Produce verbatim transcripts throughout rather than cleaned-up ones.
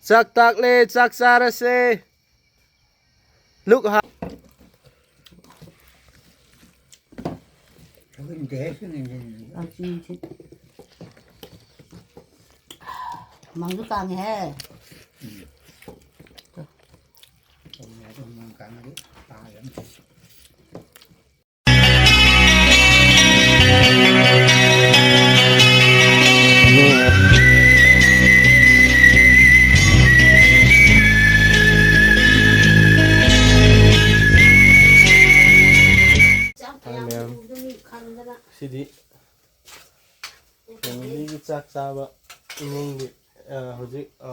ꯆꯥꯛ ꯇꯥꯛꯂꯦ, ꯆꯥꯛ ꯆꯥꯔꯁꯦ꯫ ꯂꯨꯛ ꯍꯥ- ꯃꯪꯁꯨ ꯀꯥꯡꯉꯦꯍꯦ꯫ ꯆꯥꯛ ꯃꯌꯥꯝ ꯃꯌꯥꯝ꯫ ꯄꯨꯕꯗꯨ ꯃꯤ ꯈꯪꯗꯅ꯫ ꯁꯤꯗꯤ ꯐꯦꯃꯤꯂꯤꯒꯤ ꯆꯥꯛ ꯆꯥꯕ ꯏꯃꯨꯡꯒꯤ, ꯑ, ꯍꯧꯖꯤꯛ, ꯑ,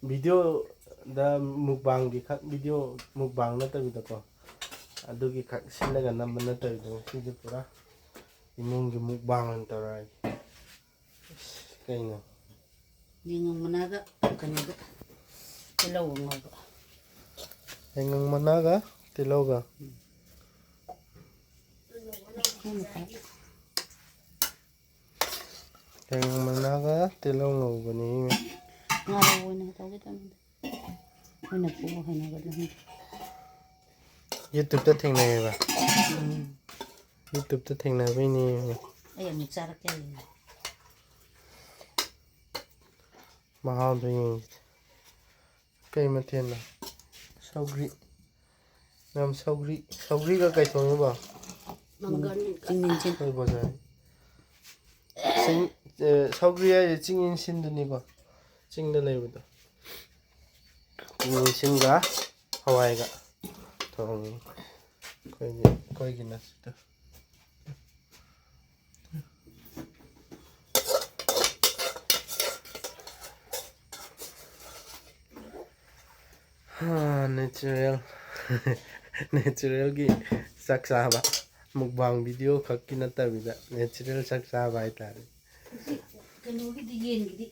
ꯚꯤꯗꯤꯑꯣꯗ ꯃꯨꯛꯕꯥꯡꯒꯤ ꯈꯛ, ꯚꯤꯗꯤꯑꯣ ꯃꯨꯛꯕꯥꯡ ꯅꯠꯇꯕꯤꯗꯀꯣ, ꯑꯗꯨꯒꯤ ꯈꯛ ꯁꯤꯜꯂꯒ ꯅꯝꯕ ꯅꯠꯇꯕꯤꯗ, ꯉꯁꯤꯗꯤ ꯄꯨꯔꯥ ꯏꯃꯨꯡꯒꯤ ꯃꯨꯛꯕꯥꯡ ꯑꯣꯏꯅ ꯇꯧꯔꯛꯑꯒꯦ꯫ ꯑꯁ, ꯀꯩꯅꯣ? ꯌꯥꯏꯉꯪ ꯃꯅꯥꯒ ꯀꯩꯅꯣꯒ, ꯇꯤꯜꯍꯧꯒ ꯉꯧꯕ꯫ ꯌꯥꯏꯉꯪ ꯃꯅꯥꯒ ꯇꯤꯜꯍꯧꯒ꯫ ꯎꯝ꯫ ꯌꯥꯏꯉꯪ ꯃꯅꯥꯒ ꯇꯤꯜꯍꯧ ꯉꯧꯕꯅꯤ꯫ ꯉꯥꯔꯧ ꯑꯣꯏꯅ ꯇꯧꯒꯦ ꯇꯧꯅꯤꯗ꯫ ꯑꯩꯈꯣꯏꯅ ꯄꯨꯕ ꯍꯩꯅꯒꯗ꯭ꯔꯥ ꯈꯪꯗꯦ꯫ YouTube-ꯇ ꯊꯦꯡꯅꯩꯌꯦꯕ꯫ ꯎꯝ꯫ YouTube-ꯇ ꯊꯦꯡꯅꯕꯩꯅꯦ꯫ ꯑꯩ ꯑꯃꯨꯛ ꯆꯥꯔꯛꯀꯦ꯫ ꯃꯍꯥꯎꯗꯣ ꯌꯦꯡꯁꯤ꯫ ꯀꯩ ꯃꯊꯦꯜꯅꯣ? ꯁꯧꯒ꯭ꯔꯤ꯫ ꯌꯥꯝ ꯁꯧꯒ꯭ꯔꯤ, ꯁꯧꯒ꯭ꯔꯤꯒ ꯀꯩ ꯊꯣꯡꯉꯤꯕꯣ? ꯃꯪꯒꯟ꯫ ꯆꯤꯡ ꯏꯟꯁꯤꯟ꯫ ꯍꯣꯏ, ꯕꯣꯖꯥꯏ꯫ ꯆꯤꯡ, ꯑꯦ, ꯁꯧꯒ꯭ꯔꯤ ꯍꯥꯏꯁꯦ ꯆꯤꯡ ꯏꯟꯁꯤꯟꯗꯨꯅꯤꯀꯣ, ꯆꯤꯡꯗ ꯂꯩꯕꯗꯣ꯫ ꯆꯤꯡ ꯏꯟꯁꯤꯟꯒ ꯍꯋꯥꯏꯒ ꯊꯣꯡꯉꯤ꯫ ꯑꯩꯈꯣꯏꯒꯤ, ꯑꯩꯈꯣꯏꯒꯤꯅ ꯁꯤꯗ꯫ ꯍꯥ, natural, natural-ꯒꯤ ꯆꯥꯛ ꯆꯥꯕ, mukbang video ꯈꯛꯀꯤ ꯅꯠꯇꯕꯤꯗ natural ꯆꯥꯛ ꯆꯥꯕ ꯍꯥꯏꯇꯥꯔꯦ꯫ ꯀꯩꯅꯣꯒꯤꯗꯤ, ꯌꯦꯟꯒꯤꯗꯤ꯫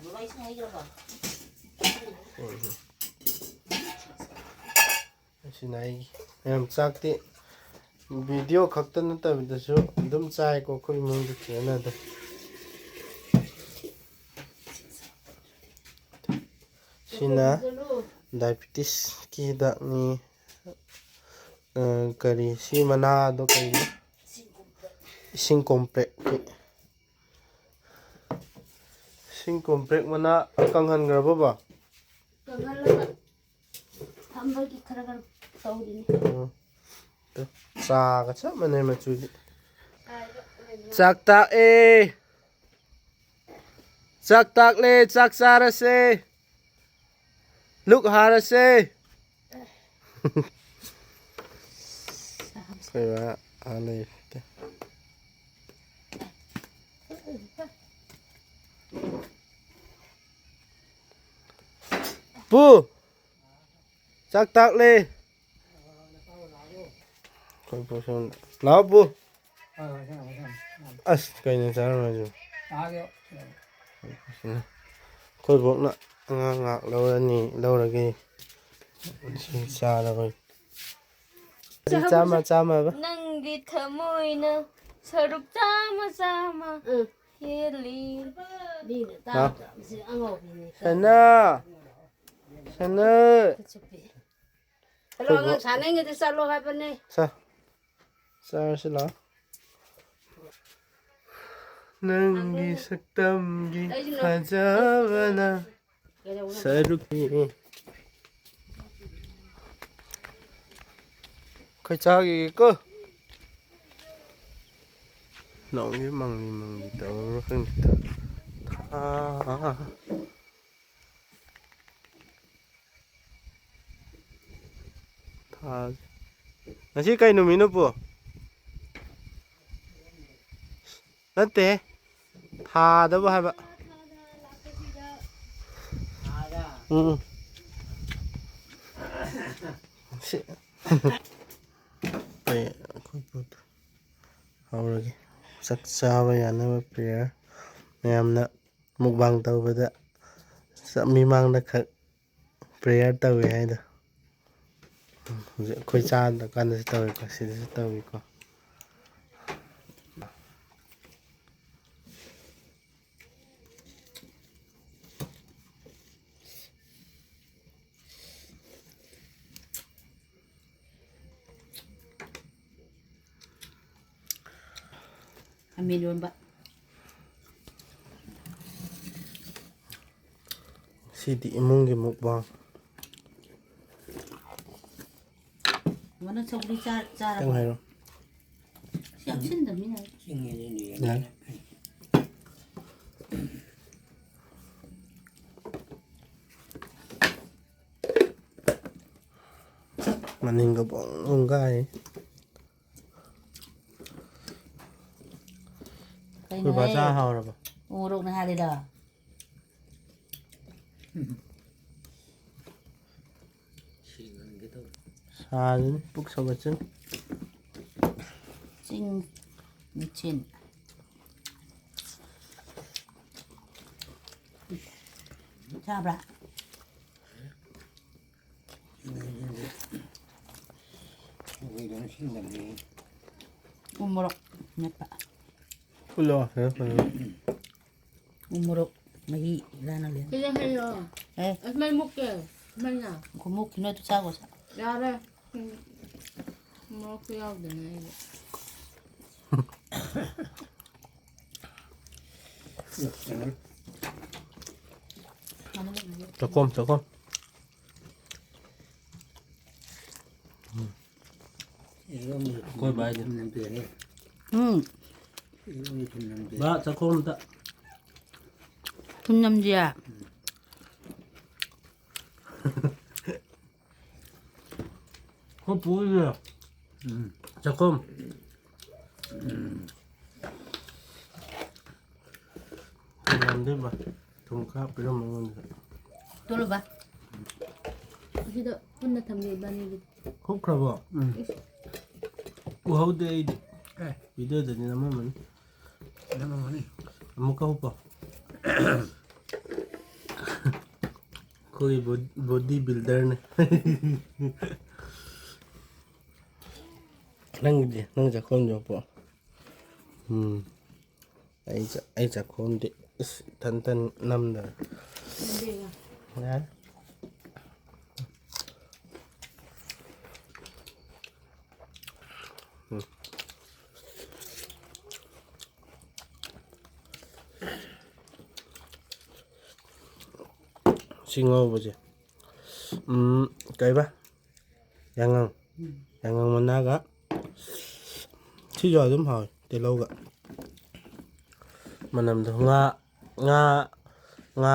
ꯕꯕꯥ, ꯏꯁꯤꯡ ꯍꯩꯈ꯭ꯔꯕꯣ? ꯎꯝ꯫ ꯑꯁꯤꯅ ꯑꯩꯒꯤ꯫ ꯃꯌꯥꯝ ꯆꯥꯛꯇꯤ video ꯈꯛꯇ ꯅꯠꯇꯕꯤꯗꯁꯨ ꯑꯗꯨꯝ ꯆꯥꯏꯀꯣ ꯑꯩꯈꯣꯏ ꯏꯃꯨꯡꯗ ꯐꯖꯅ ꯑꯗꯨꯝ꯫ ꯁꯤꯅ ꯗꯥꯏꯕꯤꯇꯤꯁꯀꯤ ꯍꯤꯗꯥꯛꯅꯤ꯫ ꯑ, ꯀꯔꯤ, ꯁꯤ ꯃꯅꯥꯗꯣ ꯀꯔꯤꯅꯣ? ꯏꯁꯤꯡ ꯀꯣꯝꯄ꯭ꯔꯦꯛꯀꯤ꯫ ꯏꯁꯤꯡ ꯀꯣꯝꯄ꯭ꯔꯦꯛ ꯃꯅꯥ ꯀꯪꯍꯟꯈ꯭ꯔꯕꯕ? ꯀꯪꯍꯜꯂꯒ ꯊꯝꯕꯒꯤ ꯈꯔ ꯈꯔ ꯇꯧꯔꯤꯅꯤ꯫ ꯎꯝ꯫ ꯆꯥꯒ ꯆꯞ ꯃꯥꯟꯅꯩ ꯃꯆꯨꯗꯤ꯫ ꯆꯥꯛ ꯇꯥꯛꯑꯦ꯫ ꯆꯥꯛ ꯇꯥꯛꯂꯦ, ꯆꯥꯛ ꯆꯥꯔꯁꯦ꯫ ꯂꯨꯛ ꯍꯥꯔꯁꯦ꯫ ꯑꯩꯈꯣꯏ ꯕꯥ ꯑꯥ ꯂꯩꯔꯦ꯫ ꯄꯨ, ꯆꯥꯛ ꯇꯥꯛꯂꯦ꯫ ꯑꯩꯈꯣꯏ ꯄꯨ ꯁꯣꯝꯗ꯫ ꯂꯥꯛꯑꯣ ꯄꯨ꯫ ꯑꯁ, ꯀꯩꯅꯣ ꯆꯥꯔꯝꯃꯤꯁꯤꯕꯣ? ꯑꯩꯈꯣꯏ ꯕꯣꯛꯅ ꯑꯉꯥꯡ ꯉꯥꯏꯍꯥꯛ ꯂꯧꯔꯅꯤ, ꯂꯧꯔꯒꯦ꯫ ꯁꯤ ꯆꯥꯔꯕ꯫ ꯆꯥꯝꯃ, ꯆꯥꯝꯃ ꯍꯥꯏꯕ? ꯅꯪꯒꯤ ꯊꯃꯣꯏꯅ ꯁꯔꯨꯛ ꯆꯥꯝꯃ, ꯆꯥꯝꯃ ꯎꯝ꯫ ꯍꯦꯜꯂꯤ꯫ ꯃꯤꯅ ꯍꯥ? ꯇꯥꯕꯗ ꯁꯤ ꯑꯉꯥꯎꯕꯤꯅꯤ꯫ ꯁꯅꯥ! ꯁꯅꯥ! ꯆꯠꯂꯣ, ꯑꯉꯥꯡ ꯁꯥꯟꯅꯉꯩꯗ ꯆꯠꯂꯣ ꯍꯥꯏꯕꯅꯦ꯫ ꯁꯥ, ꯆꯥꯔꯁꯤ ꯂꯥꯛꯑꯣ꯫ ꯅꯪꯒꯤ ꯁꯛꯇꯝꯒꯤ ꯐꯖꯕꯅ ꯁꯔꯨꯛꯅꯤ꯫ ꯑꯩꯈꯣꯏ ꯆꯥꯈꯤꯒꯦꯀꯣ꯫ ꯅꯣꯡꯁꯦ ꯃꯪꯂꯤ ꯃꯪꯂꯤ ꯇꯧꯔꯕ꯭ꯔꯥ ꯈꯪꯗꯦ꯫ ꯊꯥ-, ꯊꯥ-, ꯉꯁꯤ ꯀꯩ ꯅꯨꯃꯤꯠꯅꯣ, ꯄꯨ? ꯅꯠꯇꯦ, ꯊꯥꯗꯕꯨ ꯍꯥꯏꯕ꯫ ꯎꯝ, ꯎꯝ꯫ ꯁꯤ-, ꯑꯩꯈꯣꯏ, ꯑꯩꯈꯣꯏ ꯄꯨꯗꯣ ꯍꯧꯔꯒꯦ꯫ ꯆꯥꯛ ꯆꯥꯕ ꯌꯥꯅꯕ prayer꯫ ꯃꯌꯥꯝꯅ mukbang ꯇꯧꯕꯗ ꯆ-, ꯃꯤꯃꯥꯡꯗ ꯈꯛ prayer ꯇꯧꯋꯦ ꯍꯥꯏꯗꯣ꯫ ꯍꯧꯖꯤꯛ ꯑꯩꯈꯣꯏ ꯆꯥꯗ꯭ꯔꯀꯥꯟꯗꯁꯨ ꯇꯧꯋꯦꯀꯣ, ꯁꯤꯗꯁꯨ ꯇꯧꯋꯤꯀꯣ꯫ ꯃꯤꯔꯣꯟꯕ꯫ ꯁꯤꯗꯤ ꯏꯃꯨꯡꯒꯤ ꯃꯨꯛꯕꯥꯡ꯫ ꯃꯅ ꯁꯧꯒ꯭ꯔꯤ ꯆꯥ-, ꯆꯥꯔꯕ? ꯈꯤꯇꯪ ꯍꯥꯏꯔꯣ꯫ ꯁꯤ ꯌꯥꯝ ꯁꯤꯟꯗꯕꯅꯤꯅ꯫ ꯌꯥꯔꯦ꯫ ꯃꯅꯤꯡꯒ ꯕꯣꯡ ꯕꯣꯡ ꯀꯥꯏ꯫ ꯀꯩꯅꯣ ꯑꯩꯈꯣꯏ ꯕꯥ ꯍꯦ? ꯆꯥ ꯍꯥꯎꯔꯕ? ꯎꯃꯣꯔꯣꯛꯅ ꯍꯥꯜꯂꯤꯔꯣ? ꯁꯥꯗꯨꯅꯤ ꯄꯨꯛ ꯁꯧꯒꯠꯆꯅꯤ꯫ ꯆꯤꯡ ꯃꯆꯤꯟ꯫ ꯆꯥꯕ꯭ꯔꯥ? ꯎ ꯃꯣꯔꯣꯛ ꯃꯦꯠꯄ꯫ ꯐꯨꯜꯂꯣ, ꯐꯨꯜꯂꯣ꯫ ꯎ ꯃꯣꯔꯣꯛ ꯃꯍꯤ ꯂꯥꯟꯅ ꯂꯦꯟ꯫ ꯁꯤꯗ ꯍꯩꯔꯣ꯫ ꯑꯦ꯫ ꯑꯁ, ꯃꯩ ꯃꯨꯠꯀꯦ꯫ ꯃꯩꯅ꯫ ꯈꯣꯡꯃꯨꯛꯈꯤꯅꯨ ꯑꯗꯨ ꯆꯥꯒꯣꯁꯦ꯫ ꯌꯥꯔꯦ꯫ ꯎꯝ꯫ ꯃꯣꯔꯣꯛꯁꯨ ꯌꯥꯎꯗꯦꯅꯦ ꯑꯩꯗꯤ꯫ ꯆꯥꯛꯈꯣꯝ, ꯆꯥꯛꯈꯣꯝ꯫ ꯑꯩꯈꯣꯏ ꯕꯥꯏꯗꯤ꯫ ꯎꯝ꯫ ꯕꯥ, ꯆꯥꯛꯈꯣꯝ ꯑꯝꯇ꯫ ꯊꯨꯝ ꯅꯝꯖꯤꯌꯥ꯫ ꯑꯩꯈꯣꯏ ꯄꯨꯁꯦ꯫ ꯎꯝ꯫ ꯆꯥꯛꯈꯨꯝ꯫ ꯎꯝ꯫ ꯌꯥꯝꯗꯦꯕ꯫ ꯊꯨꯝ ꯈꯔ ꯍꯥꯞꯄꯤꯔꯝꯃꯣ ꯑꯩꯉꯣꯟꯗ꯫ ꯇꯣꯠꯂꯨꯕ꯫ ꯑꯁꯤꯗ ꯄꯨꯟꯅ ꯊꯝꯒꯦ ꯏꯕꯥꯅꯤꯒꯤ꯫ ꯍꯨꯞꯈ꯭ꯔꯕꯣ? ꯎꯝ꯫ ꯏꯁ꯫ ꯎꯍꯧꯗꯦ ꯑꯩꯗꯤ꯫ ꯑꯦ꯫ ꯚꯤꯗꯤꯑꯣꯗꯗꯤ ꯅꯝꯃꯝꯃꯅꯤ꯫ ꯅꯝꯃꯝꯃꯅꯤ꯫ ꯑꯃꯨꯛꯀ ꯍꯨꯞꯄꯣ꯫ ꯑꯩꯈꯣꯏ ꯕꯣ-, ꯕꯣꯗꯤ ꯕꯤꯜꯗꯔꯅꯦ꯫ ꯅꯪꯒꯤꯗꯤ, ꯅꯪ ꯆꯥꯛꯈꯣꯝꯗꯣ ꯍꯨꯞꯄꯣ꯫ ꯎꯝ꯫ ꯑꯩ ꯆꯥ-, ꯑꯩ ꯆꯥꯛꯈꯣꯝꯗꯤ ꯏꯁ, ꯏꯊꯟ ꯏꯊꯟ ꯅꯝꯗꯅ꯫ ꯌꯥꯔꯦ꯫ ꯎꯝ꯫ ꯁꯤ ꯉꯧꯕꯁꯦ꯫ ꯎꯝ, ꯀꯩꯕ? ꯌꯥꯉꯥꯡ꯫ ꯌꯥꯉꯥꯡ ꯃꯅꯥꯒ꯫ ꯁꯤꯁꯨ ꯑꯗꯨꯝ ꯍꯥꯎꯋꯤ, ꯇꯤꯜꯍꯧꯒ꯫ ꯃꯅꯝꯗꯣ ꯉꯥ, ꯉꯥ, ꯉꯥ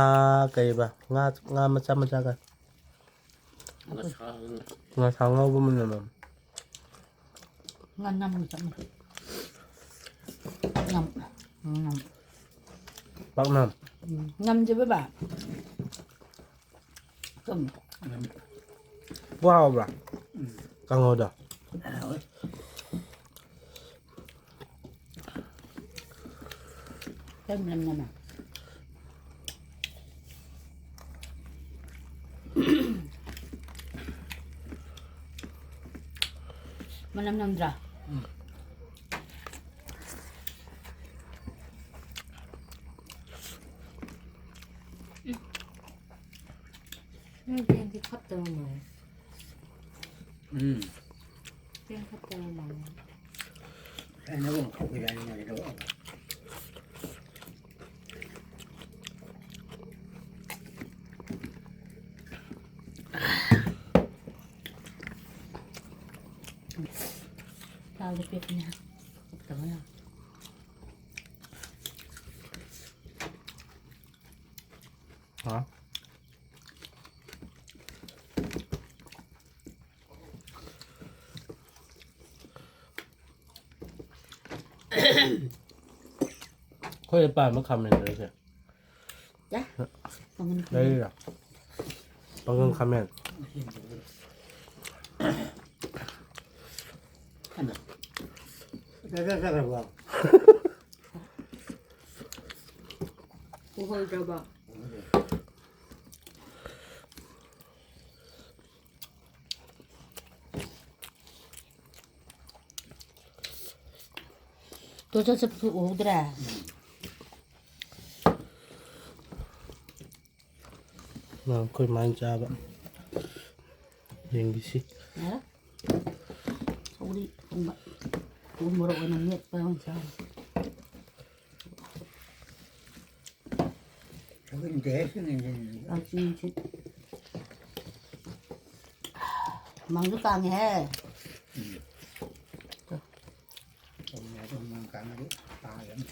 ꯀꯩꯕ? ꯉꯥ, ꯉꯥ ꯃꯆꯥ ꯃꯆꯥꯒ꯫ ꯉꯁꯥ꯫ ꯉꯁꯥ ꯉꯧꯕ ꯃꯅꯝ ꯑꯃ꯫ ꯉꯥ ꯅꯝ ꯆꯠꯅꯤ꯫ ꯉꯝ-, ꯉꯝ-, ꯄꯥꯛꯅꯝ꯫ ꯎꯝ, ꯉꯝꯗꯦ ꯕꯕꯥ꯫ ꯆꯨꯝ꯫ ꯄꯨ ꯍꯥꯎꯕ꯭ꯔꯥ? ꯎꯝ꯫ ꯀꯥꯡꯍꯧꯗꯣ? ꯍꯥꯎꯋꯦ꯫ ꯀꯔꯝ ꯅꯝ ꯅꯝꯃꯦ? ꯃꯅꯝ ꯅꯝꯗ꯭ꯔꯥ? ꯅꯣꯏ ꯆꯦꯡꯗꯤ ꯈꯞꯇꯕ ꯃꯥꯜꯂꯦ꯫ ꯎꯝ꯫ ꯆꯦꯡ ꯈꯞꯇꯕ ꯃꯥꯜꯂꯦ꯫ ꯑꯩꯅ ꯑꯃꯨꯛ ꯈꯞꯈꯤꯗꯥꯏꯅꯦ ꯃꯥꯒꯤꯗꯣ꯫ ꯆꯥꯕꯗ ꯄꯦꯠꯄꯅꯦ꯫ ꯈꯞꯇꯕ ꯌꯥꯝ꯫ ꯍꯥ? ꯑꯩꯈꯣꯏꯗ ꯄꯥꯟꯕ ꯈꯥꯃꯦꯟꯗꯨꯔ ꯁꯦ? ꯆꯥ꯫ ꯄꯥꯡꯒꯟ ꯈꯥꯃꯦꯟ꯫ ꯂꯩꯔꯤꯔꯣ? ꯄꯥꯡꯒꯟ ꯈꯥꯃꯦꯟ꯫ ꯆꯥ, ꯆꯥ, ꯆꯥꯈ꯭ꯔꯕꯣ? ꯎꯍꯧꯗ꯭ꯔꯕꯣ? ꯇꯣ ꯆꯠ ꯆꯠꯄꯁꯨ ꯎꯍꯧꯗ꯭ꯔꯦ꯫ ꯅꯪ ꯑꯩꯈꯣꯏ ꯃꯥꯏꯅ ꯆꯥꯕ ꯌꯦꯡꯈꯤꯁꯤ꯫ ꯌꯥꯔꯦ꯫ ꯁꯧꯒ꯭ꯔꯤ ꯊꯣꯡꯕ꯫ ꯎ ꯃꯣꯔꯣꯛ ꯑꯣꯏꯅ ꯃꯦꯠꯄ ꯑꯣꯏꯅ ꯆꯥꯔꯦ꯫ ꯍꯧꯖꯤꯛꯇꯤ ꯍꯦꯛ ꯁꯤꯟꯅꯤꯡꯁꯤꯡꯅꯤꯡꯕ꯫ ꯀꯛꯆꯤꯡꯁꯤ ꯃꯪꯁꯨ ꯀꯥꯡꯉꯦꯍꯦ꯫ ꯎꯝ꯫ ꯇꯧꯅꯤ ꯍꯥꯏꯗꯣ ꯃꯪ ꯀꯥꯡꯉꯗꯤ ꯇꯥꯔꯅꯤ꯫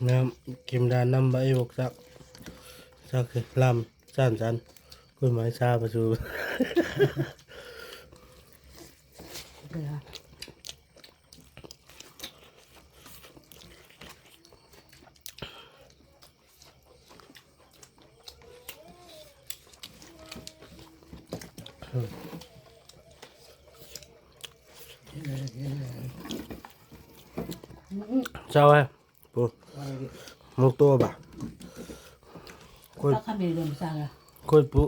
ꯃꯌꯥꯝ ꯀꯦꯃꯦꯔꯥ ꯅꯝꯕ ꯑꯩꯕꯨꯛ ꯆꯥꯛ, ꯆꯥꯛꯁꯦ ꯂꯥꯝ ꯆꯥꯟ ꯆꯥꯟ ꯑꯩꯈꯣꯏ ꯃꯥꯏ ꯆꯥꯕꯁꯨ꯫ ꯆꯥꯎꯋꯦ꯫ ꯄꯨ꯫ ꯑꯃꯨꯛ ꯇꯣꯛꯑꯕ? ꯑꯩꯈꯣꯏ, ꯆꯥꯛ ꯈꯥꯃꯦꯟ ꯏꯔꯣꯟꯕ ꯆꯥꯒꯦ꯫ ꯑꯩꯈꯣꯏ ꯄꯨ꯫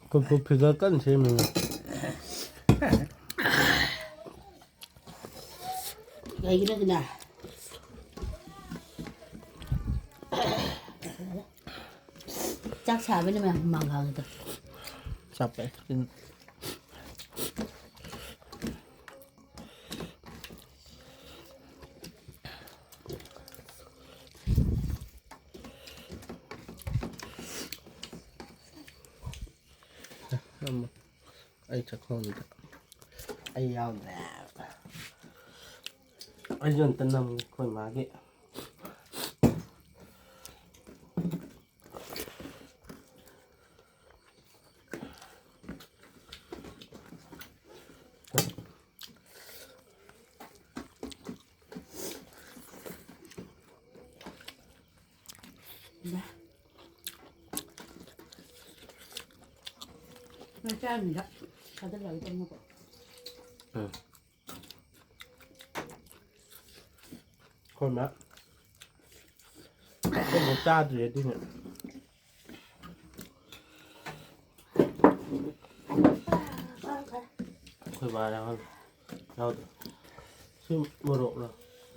ꯑꯩꯈꯣꯏ ꯄꯨ figure ꯀꯟꯅ ꯁꯦꯝꯃꯤ꯫ ꯀꯩꯒꯤꯅꯣ ꯑꯗꯨꯅ? ꯆꯥꯛ ꯁꯥꯕꯅ ꯃꯌꯥꯝ ꯍꯨꯃꯥꯡ ꯀꯥꯡꯉꯤꯗꯣ꯫ ꯆꯥꯛꯄ꯫ ꯑꯩ ꯆꯥꯛꯈꯨꯝꯗ ꯑꯩ ꯌꯥꯎꯗ꯭ꯔꯦ꯫ ꯑꯩꯁꯨ ꯑꯝꯇ ꯅꯝꯒꯦ ꯑꯩꯈꯣꯏ ꯃꯥꯒꯤ꯫ ꯃꯆꯥꯅꯤꯗ ꯊꯥꯗꯔꯛꯑꯒꯦ ꯆꯪꯉꯛꯄ꯫ ꯎꯝ꯫ ꯑꯩꯈꯣꯏ ꯃꯥ ꯑꯩꯈꯣꯏ ꯆꯥꯗ꯭ꯔꯤ ꯑꯗꯨꯏꯅꯦ꯫ ꯕꯥ ꯌꯥꯎꯍꯜꯂꯣ꯫ ꯌꯥꯎꯗ꯭ꯔꯣ? ꯁꯤ ꯃꯣꯔꯣꯛꯂꯣ?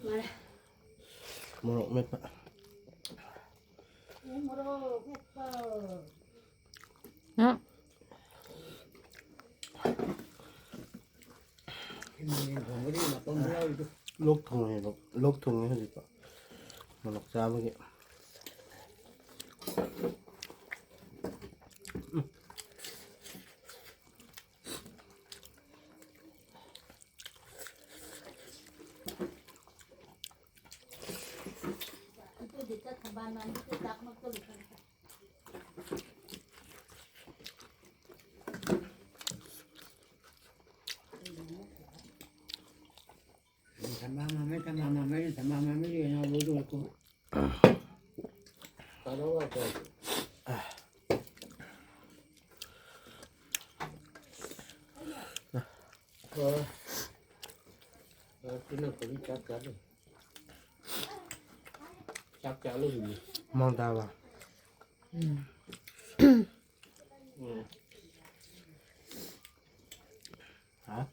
ꯃꯥꯅꯦ꯫ ꯃꯣꯔꯣꯛ ꯃꯦꯠꯄ꯫ ꯎ ꯃꯣꯔꯣꯛ ꯃꯦꯠꯄ꯫ ꯎꯝ꯫ ꯂꯣꯛ ꯊꯨꯡꯉꯦꯕ꯫ ꯂꯣꯛ ꯊꯨꯡꯉꯦ ꯍꯧꯖꯤꯛꯐꯥꯎ꯫ ꯃꯣꯔꯣꯛ ꯆꯥꯕꯒꯤ꯫ ꯆꯥꯛ ꯆꯥ ꯂꯣꯏꯔꯦ꯫ ꯃꯑꯣꯡ ꯇꯥꯕ꯫ ꯎꯝ꯫ ꯎꯝ꯫ ꯍꯥ?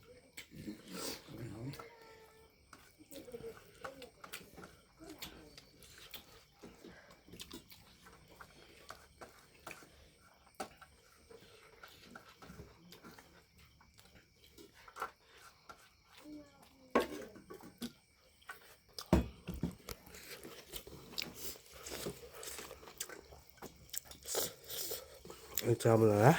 ꯑꯩ ꯆꯥꯕ ꯂꯣꯏꯔꯦ꯫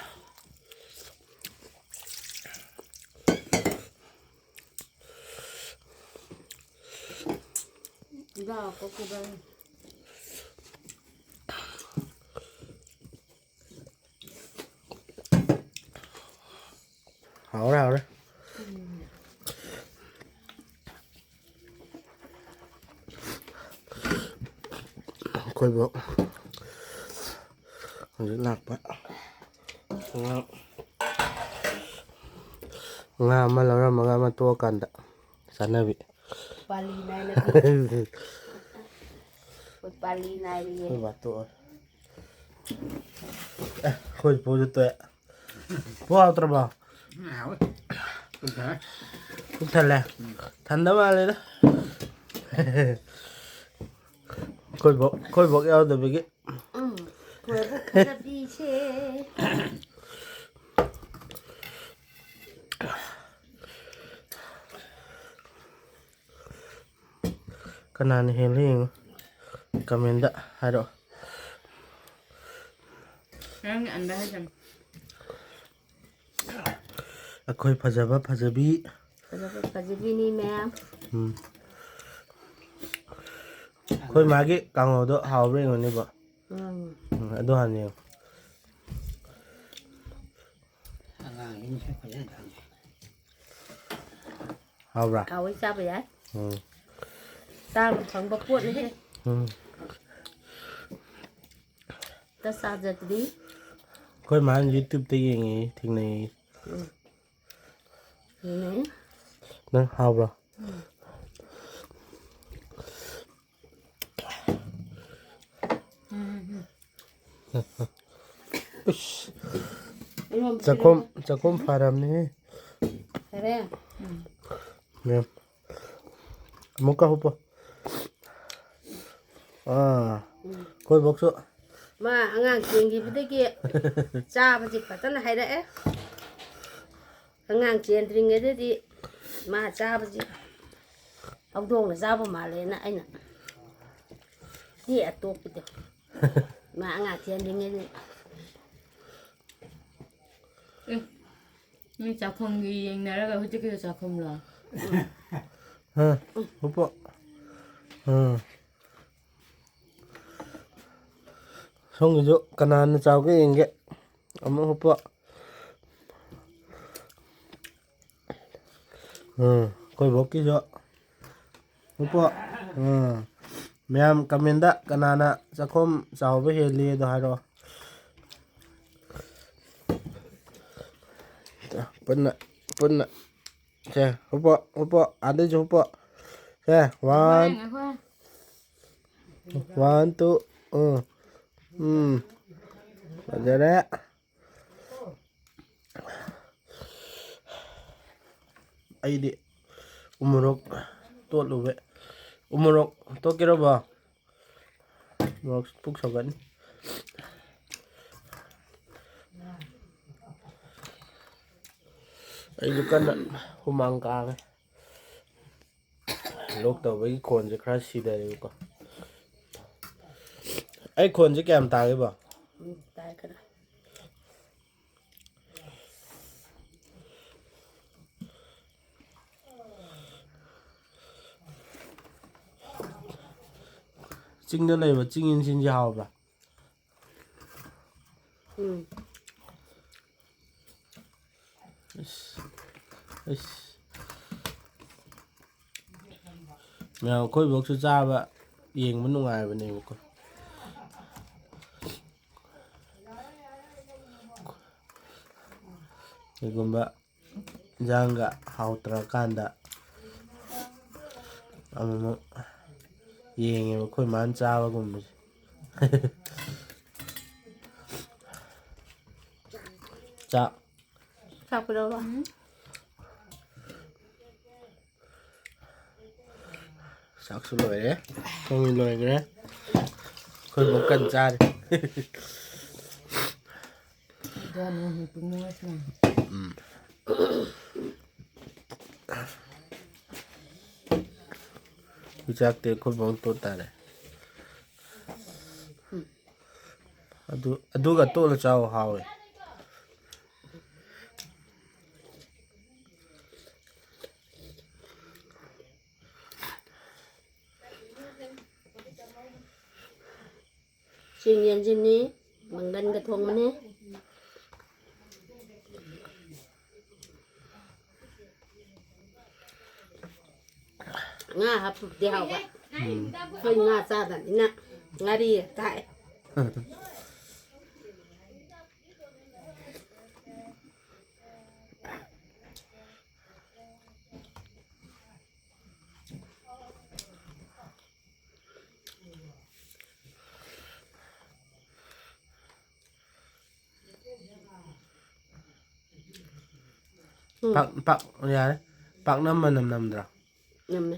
ꯍꯤꯗꯥꯛ ꯀꯥꯞꯄꯗ ꯍꯥꯎꯔꯦ, ꯍꯥꯎꯔꯦ꯫ ꯑꯩꯈꯣꯏꯕꯨ ꯍꯧꯖꯤꯛ ꯂꯥꯛꯄ ꯉꯥ, ꯉꯥ ꯑꯃ ꯂꯧꯔꯝꯃꯒ ꯑꯃ ꯇꯣꯛꯑꯀꯥꯟꯗ ꯆꯥꯅꯕꯤ꯫ ꯄꯥꯂꯤ ꯅꯥꯏꯅ ꯄꯤ꯫ ꯑꯩꯈꯣꯏ ꯄꯥꯂꯤ ꯅꯥꯏꯔꯤꯌꯦ꯫ ꯑꯩꯈꯣꯏ ꯕꯥ ꯇꯣꯛꯑꯦ꯫ ꯑꯦ, ꯑꯩꯈꯣꯏ ꯄꯨꯁꯨ ꯇꯣꯛꯑꯦ꯫ ꯄꯨ ꯍꯥꯎꯇ꯭ꯔꯕꯣ? ꯎꯝ, ꯍꯥꯎꯋꯦ꯫ ꯄꯨꯛ ꯊꯜꯂꯦ? ꯊꯟꯗ ꯃꯥꯜꯂꯦꯗ꯫ ꯑꯩꯈꯣꯏ ꯕꯣꯛ, ꯑꯩꯈꯣꯏ ꯕꯣꯛ ꯌꯥꯎꯗꯕꯒꯤ꯫ ꯎꯝ, ꯑꯩꯈꯣꯏ ꯕꯣꯛ ꯐꯖꯕꯤꯁꯦ꯫ ꯀꯅꯥꯅ ꯍꯦꯜꯂꯤ ꯌꯦꯡꯉꯨ, ꯀꯃꯦꯟꯗ ꯍꯥꯏꯔꯛꯑꯣ꯫ ꯅꯪꯒꯤ ꯑꯟꯗ ꯍꯥꯏꯖꯅꯤ꯫ ꯑꯩꯈꯣꯏ ꯐꯖꯕ ꯐꯖꯕꯤ꯫ ꯐꯖꯕ ꯐꯖꯕꯤꯅꯤ ꯃꯌꯥꯝ꯫ ꯎꯝ꯫ ꯑꯩꯈꯣꯏ ꯃꯥꯒꯤ ꯀꯥꯡꯍꯧꯗꯣ ꯍꯥꯎꯕ꯭ꯔꯥ ꯌꯦꯡꯉꯨꯅꯦꯕꯣ꯫ ꯎꯝ꯫ ꯎꯝ, ꯑꯗꯨ ꯍꯥꯟꯅ ꯌꯦꯡꯉꯨ꯫ ꯑꯉꯥꯡꯁꯤꯡꯁꯨ ꯐꯖꯅ ꯊꯝꯃꯦ꯫ ꯍꯥꯎꯕ꯭ꯔꯥ? ꯍꯥꯎꯋꯤ, ꯆꯥꯕ ꯌꯥꯏ꯫ ꯎꯝ꯫ ꯆꯥꯕ ꯐꯪꯕ ꯄꯣꯠꯅꯤꯍꯦ꯫ ꯎꯝ꯫ ꯑꯝꯇ ꯆꯥꯖꯗ꯭ꯔꯤ꯫ ꯑꯩꯈꯣꯏ ꯃꯥꯅ YouTube-ꯇ ꯌꯦꯡꯉꯦ, ꯊꯦꯡꯅꯩ꯫ ꯎꯝ꯫ ꯊꯦꯡꯅꯩ꯫ ꯅꯪ ꯍꯥꯎꯕ꯭ꯔꯣ? ꯎꯝ꯫ ꯎꯝ, ꯎꯝ, ꯎꯝ꯫ ꯏꯁ꯫ ꯑꯩꯉꯣꯟꯗ ꯆꯥꯛꯈꯨꯝ, ꯄꯤꯔꯛꯑꯣ꯫ ꯆꯥꯛꯈꯨꯝ ꯐꯔꯝꯅꯦꯍꯦ꯫ ꯐꯔꯦ? ꯎꯝ꯫ ꯃꯦꯝ꯫ ꯑꯃꯨꯛꯀ ꯍꯨꯞꯄꯣ꯫ ꯑꯥ꯫ ꯎꯝ꯫ ꯑꯩꯈꯣꯏ ꯕꯣꯛꯁꯨ꯫ ꯃꯥ ꯑꯉꯥꯡ ꯆꯦꯟꯈꯤꯕꯗꯒꯤ ꯆꯥꯕꯁꯤ ꯐꯖꯅ ꯍꯩꯔꯛꯑꯦ꯫ ꯑꯉꯥꯡ ꯆꯦꯟꯗ꯭ꯔꯤꯉꯩꯗꯗꯤ ꯃꯥ ꯆꯥꯕꯁꯤ ꯍꯧꯗꯣꯡꯅ ꯆꯥꯕ ꯃꯥꯜꯂꯦꯅ ꯑꯩꯅ ꯇꯦꯛꯑ ꯇꯣꯛꯄꯤꯗꯣ꯫ ꯃꯥ ꯑꯉꯥꯡ ꯆꯦꯟꯗ꯭ꯔꯤꯉꯩꯗꯗꯤ꯫ ꯑꯦ, ꯅꯣꯏ ꯆꯥꯛꯈꯨꯝꯒꯤ ꯌꯦꯡꯅꯔꯒ ꯍꯧꯖꯤꯛꯀꯤꯗꯣ ꯆꯥꯛꯈꯨꯝꯂꯣ? ꯍꯥ, ꯎꯄꯣ꯫ ꯍꯥ꯫ ꯁꯣꯝꯒꯤꯁꯨ ꯀꯅꯥꯅ ꯆꯥꯎꯒꯦ ꯌꯦꯡꯒꯦ꯫ ꯑꯃꯨꯛ ꯍꯨꯞꯄꯣ꯫ ꯎꯝ, ꯑꯩꯈꯣꯏ ꯕꯣꯛꯀꯤꯁꯨ꯫ ꯍꯨꯞꯄꯣ꯫ ꯎꯝ꯫ ꯃꯌꯥꯝ ꯀꯃꯦꯟꯗ ꯀꯅꯥꯅ ꯆꯥꯛꯈꯨꯝ ꯆꯥꯎꯕ ꯍꯦꯜꯂꯤ ꯑꯗꯣ ꯍꯥꯏꯔꯛꯑꯣ꯫ ꯄꯨꯟꯅ, ꯄꯨꯟꯅ꯫ ꯁꯦ, ꯍꯨꯞꯄꯣ, ꯍꯨꯞꯄꯣ꯫ ꯑꯥꯗꯩꯁꯨ ꯍꯨꯞꯄꯣ꯫ ꯁꯦ, one꯫ ꯉꯥꯏꯈꯣ, ꯉꯥꯏꯈꯣ꯫ One, two, ꯎꯝ꯫ ꯎꯝ꯫ ꯐꯖꯔꯦ꯫ ꯑꯩꯗꯤ ꯎꯃꯣꯔꯣꯛ ꯇꯣꯠꯂꯨꯕ꯫ ꯎꯃꯣꯔꯣꯛ ꯇꯣꯠꯀꯦꯔꯕꯣ? ꯃꯣꯔꯣꯛ ꯄꯨꯛ ꯁꯧꯒꯠꯅꯤ꯫ ꯑꯩꯁꯨ ꯀꯟꯅ ꯍꯨꯃꯥꯡ ꯀꯥꯡꯉꯦ꯫ ꯂꯣꯛ ꯇꯧꯕꯒꯤ ꯈꯣꯟꯁꯦ ꯈꯔ ꯁꯤꯊꯔꯦꯕꯀꯣ꯫ ꯑꯩ ꯈꯣꯟꯁꯦ ꯀꯌꯥꯝ ꯇꯥꯒꯦꯕ? ꯎꯝ, ꯇꯥꯏ ꯈꯔ꯫ ꯆꯤꯡꯗ ꯂꯩꯕ ꯆꯤꯡ ꯏꯟꯁꯤꯟꯁꯦ ꯍꯥꯎꯕ꯭ꯔꯥ? ꯎꯝ꯫ ꯑꯁ, ꯑꯁ꯫ ꯃꯌꯥꯝ ꯑꯩꯈꯣꯏ ꯕꯣꯛꯁꯨ ꯆꯥꯕ ꯌꯦꯡꯕ ꯅꯨꯡꯉꯥꯏꯕꯅꯦꯕꯀꯣ꯫ ꯀꯩꯒꯨꯝꯕ ꯏꯟꯖꯥꯡꯒ ꯍꯥꯎꯇ꯭ꯔꯀꯥꯟꯗ ꯑꯃꯨꯛꯃꯨꯛ ꯌꯦꯡꯉꯦꯕ ꯑꯩꯈꯣꯏ ꯃꯥꯅ ꯆꯥꯕꯒꯨꯝꯕꯁꯦ꯫ ꯆꯥꯛ꯫ ꯆꯥꯛ ꯄꯨꯔꯛꯑꯣ꯫ ꯆꯥꯛꯁꯨ ꯂꯣꯏꯔꯦ꯫ ꯊꯣꯡ ꯂꯣꯏꯈ꯭ꯔꯦ꯫ ꯑꯩꯈꯣꯏ ꯕꯣꯛ ꯀꯟꯅ ꯆꯥꯔꯤ꯫ ꯎꯝ꯫ ꯆꯥꯛꯇꯤ ꯑꯩꯈꯣꯏ ꯕꯣꯛ ꯇꯣꯠ ꯇꯥꯔꯦ꯫ ꯑꯗꯨ, ꯑꯗꯨꯒ ꯇꯣꯠꯂ ꯆꯥꯎ, ꯍꯥꯎꯋꯦ꯫ ꯆꯦꯡ ꯌꯦꯟꯁꯤꯅꯤ, ꯃꯪꯒꯟꯒ ꯊꯣꯡꯕꯅꯤ꯫ ꯉꯥ ꯍꯥꯞꯄꯕꯨꯗꯤ ꯍꯥꯎꯕ꯫ ꯎꯝ꯫ ꯑꯩꯈꯣꯏ ꯉꯥ ꯆꯥꯗꯕꯅꯤꯅ ꯉꯥꯔꯤ ꯊꯥꯛꯑꯦ꯫ ꯎꯝ꯫ ꯄꯥꯛ, ꯄꯥꯛ, ꯌꯥꯔꯦ꯫ ꯄꯥꯛꯅꯝ ꯃꯅꯝ ꯅꯝꯗ꯭ꯔꯣ? ꯅꯝꯃꯦ꯫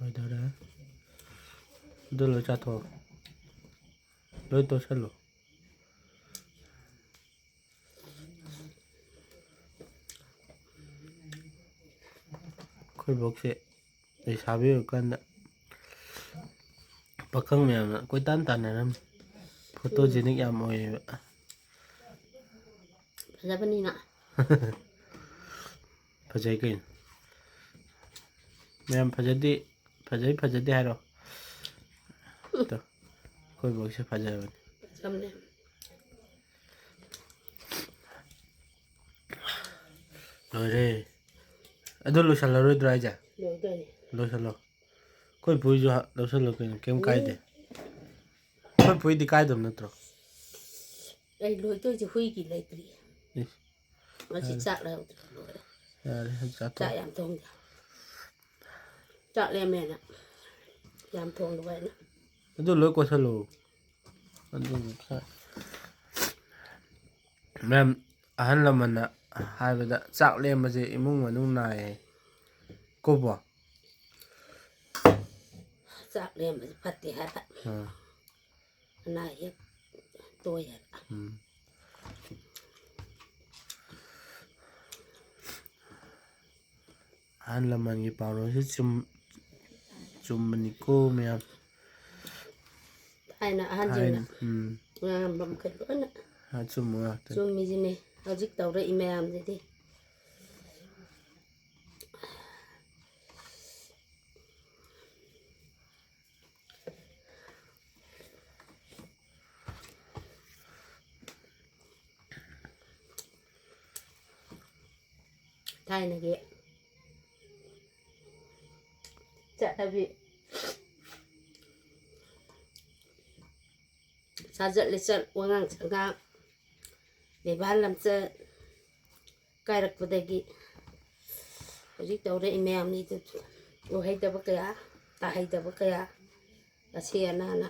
ꯂꯣꯏꯗꯧꯔꯦ꯫ ꯑꯗꯨ ꯂꯣꯏ ꯆꯥꯊꯣꯛꯑꯣ꯫ ꯂꯣꯏ ꯇꯣꯠꯁꯜꯂꯣ꯫ ꯑꯩꯈꯣꯏ ꯕꯣꯛꯁꯦ ꯂꯩꯁꯥꯕꯤ ꯑꯣꯏꯔꯀꯥꯟꯗ ꯄꯥꯈꯪ ꯃꯌꯥꯝꯅ ꯀꯣꯏꯇꯥꯟ ꯇꯥꯟꯅꯔꯝꯃꯤ꯫ ꯐꯣꯇꯣꯖꯦꯅꯤꯛ ꯌꯥꯝ ꯑꯣꯏꯌꯦꯕ꯫ ꯐꯖꯕꯅꯤꯅ꯫ ꯐꯖꯩ ꯀꯩꯅꯣ꯫ ꯃꯌꯥꯝ ꯐꯖꯗꯦ, ꯐꯖꯩ ꯐꯖꯗꯦ ꯍꯥꯏꯔꯣ꯫ ꯇꯣ, ꯑꯩꯈꯣꯏ ꯕꯣꯛꯁꯦ ꯐꯖꯕꯅꯤ꯫ ꯐꯖꯕꯅꯦ꯫ ꯂꯣꯏꯔꯦ꯫ ꯑꯗꯨ ꯂꯣꯏꯁꯜꯂꯔꯣꯏꯗ꯭ꯔꯣ ꯍꯥꯏꯁꯦ? ꯂꯣꯏꯗꯣꯏꯅꯤ꯫ ꯂꯣꯏꯁꯜꯂꯣ꯫ ꯑꯩꯈꯣꯏ ꯄꯨꯏꯁꯨ ꯍꯥ-, ꯂꯧꯁꯜꯂꯣ ꯀꯩꯅꯣ, ꯀꯩꯝ ꯀꯥꯏꯗꯦ꯫ ꯎꯝ꯫ ꯑꯩꯈꯣꯏ ꯄꯨꯏꯗꯤ ꯀꯥꯏꯗꯕ ꯅꯠꯇ꯭ꯔꯣ? ꯑꯩ ꯂꯣꯏꯗꯣꯏꯁꯦ ꯍꯨꯏꯒꯤ ꯂꯩꯇ꯭ꯔꯤ꯫ ꯏꯁ꯫ ꯉꯁꯤ ꯌꯥꯔꯦ꯫ ꯆꯥꯛ ꯂꯩꯍꯧꯗ꯭ꯔꯦ, ꯂꯣꯏꯔꯦ꯫ ꯌꯥꯔꯦ, ꯆꯥꯊꯣꯛ꯫ ꯆꯥꯛ ꯌꯥꯝ ꯊꯣꯡꯗꯦ꯫ ꯆꯥꯛ ꯂꯦꯝꯃꯦꯅ ꯌꯥꯝ ꯊꯣꯡꯗꯕ ꯑꯩꯅ꯫ ꯑꯗꯨ ꯂꯣꯏ ꯀꯣꯠꯁꯜꯂꯣ꯫ ꯑꯗꯨ ꯈꯔ-, ꯃꯌꯥꯝ ꯑꯍꯜ ꯂꯃꯟꯅ ꯍꯥꯏꯕꯗ ꯆꯥꯛ ꯂꯦꯝꯕꯁꯦ ꯏꯃꯨꯡ ꯃꯅꯨꯡ ꯅꯥꯏ ꯍꯥꯏ꯫ ꯀꯣꯕꯣ? ꯆꯥꯛ ꯂꯦꯝꯕꯁꯦ ꯐꯠꯇꯦ ꯍꯥꯏꯕ꯫ ꯑꯥ꯫ ꯑꯅꯥ ꯑꯌꯦꯛ ꯇꯣꯏ ꯍꯥꯏꯕ꯫ ꯎꯝ꯫ ꯑꯍꯜ ꯂꯃꯟꯒꯤ ꯄꯥꯎꯔꯧꯁꯦ ꯆꯨꯝ-, ꯆꯨꯝꯕꯅꯤꯀꯣ ꯃꯌꯥꯝ꯫ ꯊꯥꯏꯅ ꯑꯍꯟꯁꯤꯡꯅ ꯊꯥꯏꯅ, ꯎꯝ꯫ ꯉꯥꯡꯉꯝꯕ ꯃꯈꯩ ꯂꯣꯏꯅ ꯑꯆꯨꯝꯕ ꯉꯥꯛꯇꯅꯤ꯫ ꯆꯨꯝꯃꯤꯁꯤꯅꯦ꯫ ꯍꯧꯖꯤꯛ ꯇꯧꯔꯛꯏ ꯃꯌꯥꯝꯁꯤꯗꯤ꯫ ꯊꯥꯏꯅꯒꯤ ꯆꯠꯅꯕꯤ, ꯁꯥꯖꯠ ꯂꯤꯆꯠ, ꯋꯥꯉꯥꯡ ꯁꯉꯥꯡ, ꯕꯦꯕꯥꯔ ꯂꯝꯆꯠ ꯀꯥꯏꯔꯛꯄꯗꯒꯤ ꯍꯧꯖꯤꯛ ꯇꯧꯔꯛꯏ ꯃꯌꯥꯝꯁꯤꯗ ꯎꯍꯩꯗꯕ ꯀꯌꯥ, ꯇꯥꯍꯩꯗꯕ ꯀꯌꯥ, ꯑꯁꯤ ꯑꯅꯥꯅ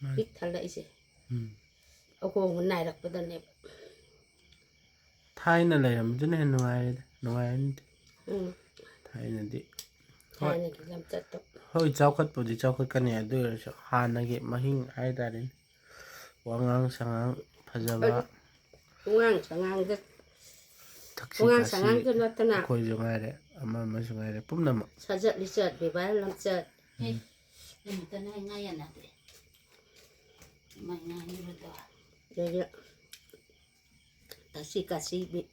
ꯃꯥꯅꯤ꯫ ꯄꯤꯛ ꯊꯜꯂꯛꯏꯁꯦ꯫ ꯎꯝ꯫ ꯑꯍꯣꯡꯕ ꯅꯥꯏꯔꯛꯄꯗꯅꯦꯕ꯫ ꯊꯥꯏꯅ ꯂꯩꯔꯝꯕꯗꯨꯅ ꯍꯦꯟꯅ ꯅꯨꯡꯉꯥꯏꯔꯦꯗ, ꯅꯨꯡꯉꯥꯏꯔꯅꯤꯗ꯫ ꯎꯝ꯫ ꯊꯥꯏꯅꯗꯤ꯫ ꯍꯣꯏ꯫ ꯊꯥꯏꯅꯒꯤ ꯂꯝꯆꯠꯇꯣ꯫ ꯍꯣꯏ, ꯆꯥꯎꯈꯠꯄꯨꯗꯤ ꯆꯥꯎꯈꯠꯀꯅꯤ, ꯑꯗꯨ ꯑꯣꯏꯔꯁꯨ ꯍꯥꯟꯅꯒꯤ ꯃꯍꯤꯡ ꯍꯥꯏꯇꯥꯔꯦꯅꯦ꯫ ꯋꯥꯉꯥꯡ ꯁꯉꯥꯡ ꯐꯖꯕ꯫ ꯑꯗꯨ ꯋꯥꯉꯥꯡ ꯁꯉꯥꯡꯗ ꯊꯛꯁꯤ ꯋꯥꯉꯥꯡ ꯈꯥꯁꯤ ꯁꯉꯥꯡꯗ ꯅꯠꯇꯅ ꯑꯩꯈꯣꯏꯁꯨ ꯉꯥꯏꯔꯦ, ꯑꯃ ꯑꯃꯁꯨ ꯉꯥꯏꯔꯦ, ꯄꯨꯝꯅꯃꯛ꯫ ꯁꯥꯖꯠ ꯂꯤꯆꯠ, ꯕꯦꯕꯥꯔ ꯂꯝꯆꯠ꯫ ꯎꯝ꯫ ꯑꯩ ꯑꯃꯨꯛꯇꯅ ꯉꯥ ꯌꯥꯟꯅꯗꯦ꯫ ꯃꯥꯏ ꯉꯥꯡꯉꯤꯕꯗꯣ꯫ ꯑꯗꯒꯤ ꯊꯛꯁꯤ ꯈꯥꯁꯤ ꯃꯤ-,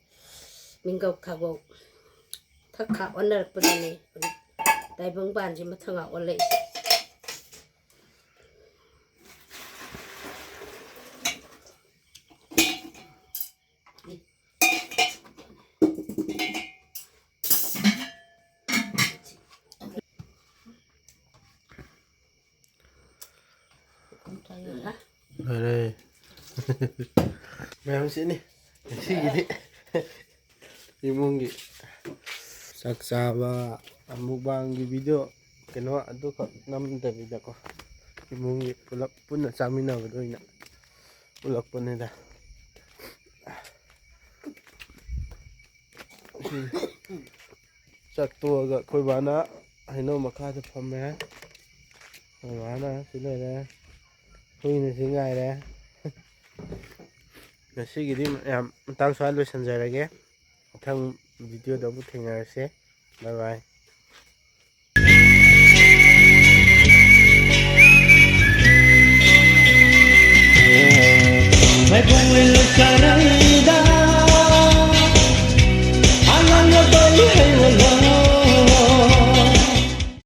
ꯃꯤꯡꯒꯧ ꯈꯥꯕꯧ ꯊꯛ ꯈꯥ ꯑꯣꯟꯅꯔꯛꯄꯗꯅꯤ ꯍꯧꯖꯤꯛ ꯇꯥꯏꯕꯪ ꯄꯥꯟꯁꯦ ꯃꯊꯪ ꯑꯣꯜꯂꯛꯏꯁꯦ꯫ ꯂꯣꯏꯔꯦ꯫ ꯃꯌꯥꯝꯁꯤꯅꯤ ꯉꯁꯤꯒꯤꯗꯤ ꯏꯃꯨꯡꯒꯤ ꯆꯥꯛ ꯆꯥꯕ, mukbangꯒꯤ video ꯀꯩꯅꯣ ꯑꯗꯨꯈꯛ ꯅꯝꯗꯕꯤꯗꯀꯣ, ꯏꯃꯨꯡꯒꯤ ꯄꯨꯂꯞ ꯄꯨꯟꯅ ꯆꯥꯃꯤꯟꯅꯕꯗ ꯑꯣꯏꯅ ꯎꯠꯂꯛꯄꯅꯤꯗ꯫ ꯆꯥꯛ ꯇꯣꯛꯑꯒ ꯑꯩꯈꯣꯏ ꯕꯥꯅ ꯍꯩꯅꯧ ꯃꯈꯥꯗ ꯐꯝꯃꯦ, ꯑꯩꯈꯣꯏ ꯃꯥꯅ ꯁꯤ ꯂꯩꯔꯦ, ꯍꯨꯏꯅ ꯁꯤ ꯉꯥꯏꯔꯦ꯫ ꯉꯁꯤꯒꯤꯗꯤ ꯃꯌꯥꯝ ꯃꯇꯥꯡ ꯁ꯭ꯋꯥꯏꯗ ꯂꯣꯏꯁꯤꯟꯖꯔꯒꯦ꯫ ꯃꯊꯪ videoꯗ ꯑꯃꯨꯛ ꯊꯦꯡꯅꯔꯁꯦ꯫ Bye bye꯫ ꯃꯥꯏꯕꯝ ꯂꯣꯏ ꯂꯣꯏ ꯆꯥꯔꯝ